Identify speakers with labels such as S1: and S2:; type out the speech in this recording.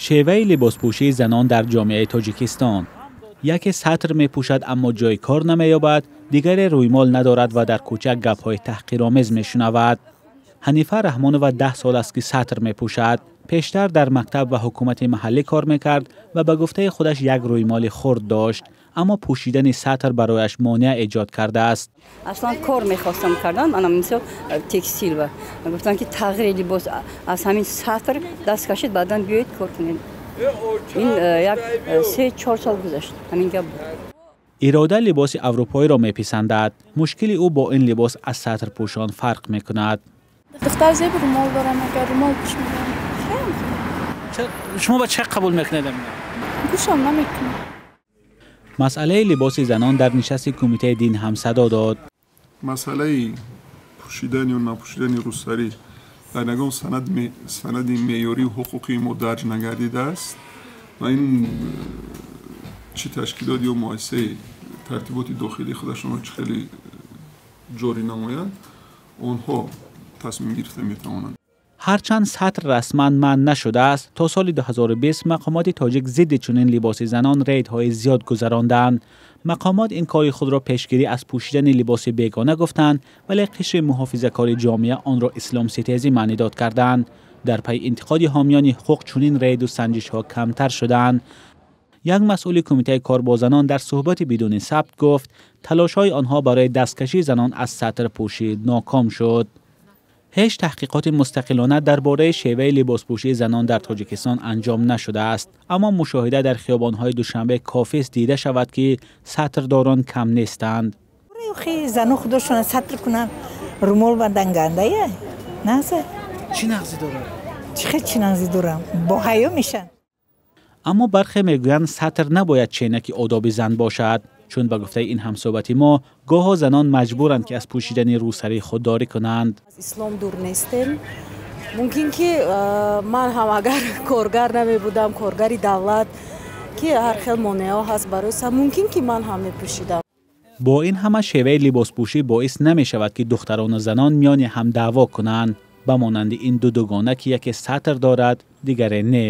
S1: Шеваи либоспӯшии занон дар ҷомеаи Тоҷикистон. Яке сатр мепӯшад, аммо ҷои кор намеёбад, дигаре рӯймол надорад ва дар кӯча гапҳои таҳқиромез мешунавад. Ҳанифа Раҳмонова 10 сол аст, ки сатр мепӯшад. Пештар дар мактаб ва ҳукумати маҳаллӣ кор мекард ва ба гуфтаи худаш як рӯймоли хурд дошт, аммо пӯшидани сатр барояш монеа эҷод кардааст.
S2: Аслан кор мехостам кардан, манам мисол текстил, ва гуфтанд, ки тағйири либос, аз ҳамин сатр даст кашид, баъдан биёед, кор кунед. Ин як 3-4 сол гузашт, ҳамин гап буд.
S1: Ирода либоси аврупоиро меписандад. Мушкили ӯ бо ин либос аз сатрпӯшон фарқ мекунад.
S3: Духтар зеб румол дорам, агар румол пӯш мегӯям.
S1: Шумо ба чӣ қабул мекунед?
S3: Гӯшам намекунам.
S1: Масъалаи либоси занон дар нишасти кумитаи дин ҳам садо дод.
S4: Масъалаи пӯшидан ё напӯшидани рӯсарӣ дар ягон санади меъёрию ҳуқуқии мо дарҷ нагардидааст ва ин чӣ ташкилот ё муассисаи тартиботи дохилии худашонро чӣ хеле ҷорӣ намоянд, онҳо тасмим гирифта метавонанд.
S1: Ҳарчанд сатр расман манъ нашудааст, то соли 2020 мақомоти тоҷик зидди чунин либоси занон рейдҳои зиёд гузаронданд. Мақомот ин кори худро пешгирӣ аз пӯшидани либоси бегона гуфтанд, вале қишри муҳофизакори ҷомеа онро исломситезӣ маънидод карданд. Дар пайи интиқоди ҳомиёни ҳуқуқ чунин рейду санҷишҳо камтар шуданд. Як масъули кумитаи кор бо занон дар суҳбати бидуни сабт гуфт, талошҳои онҳо барои дасткашии занон аз сатрпӯшӣ ноком шуд. Ҳеҷ таҳқиқоти мустақилона дар бораи шеваи либоспӯшии занон дар Тоҷикистон анҷом нашудааст, аммо мушоҳида дар хиёбонҳои Душанбе кофист дида шавад, ки сатрдорон кам нестанд.
S5: Зану худошона сатр кунанд, румол бандан гандая нағза.
S1: Чӣ нағзӣ дорад?
S5: Чӣ хел чӣ нағзӣ дорам? Бо ҳаё мешанд.
S1: Аммо бархе мегӯянд, сатр набояд ченаки одоби зан бошад, чун ба гуфтаи ин ҳамсӯҳбати мо, гоҳо занон маҷбуранд, ки аз пӯшидани рӯсарӣ худдорӣ кунанд.
S6: Аз ислом дур нестем. Мумкин ки ман ҳам агар коргар намебудам, коргари давлат, ки ҳар хел монеаҳо ҳаст барои са, мумкин ки ман ҳам мепӯшидам.
S1: Бо ин ҳама шеваи либоспӯшӣ боис намешавад, ки духтарону занон миёни ҳам даъво кунанд, ба монанди ин ду дугона, ки яке сатр дорад, дигаре не.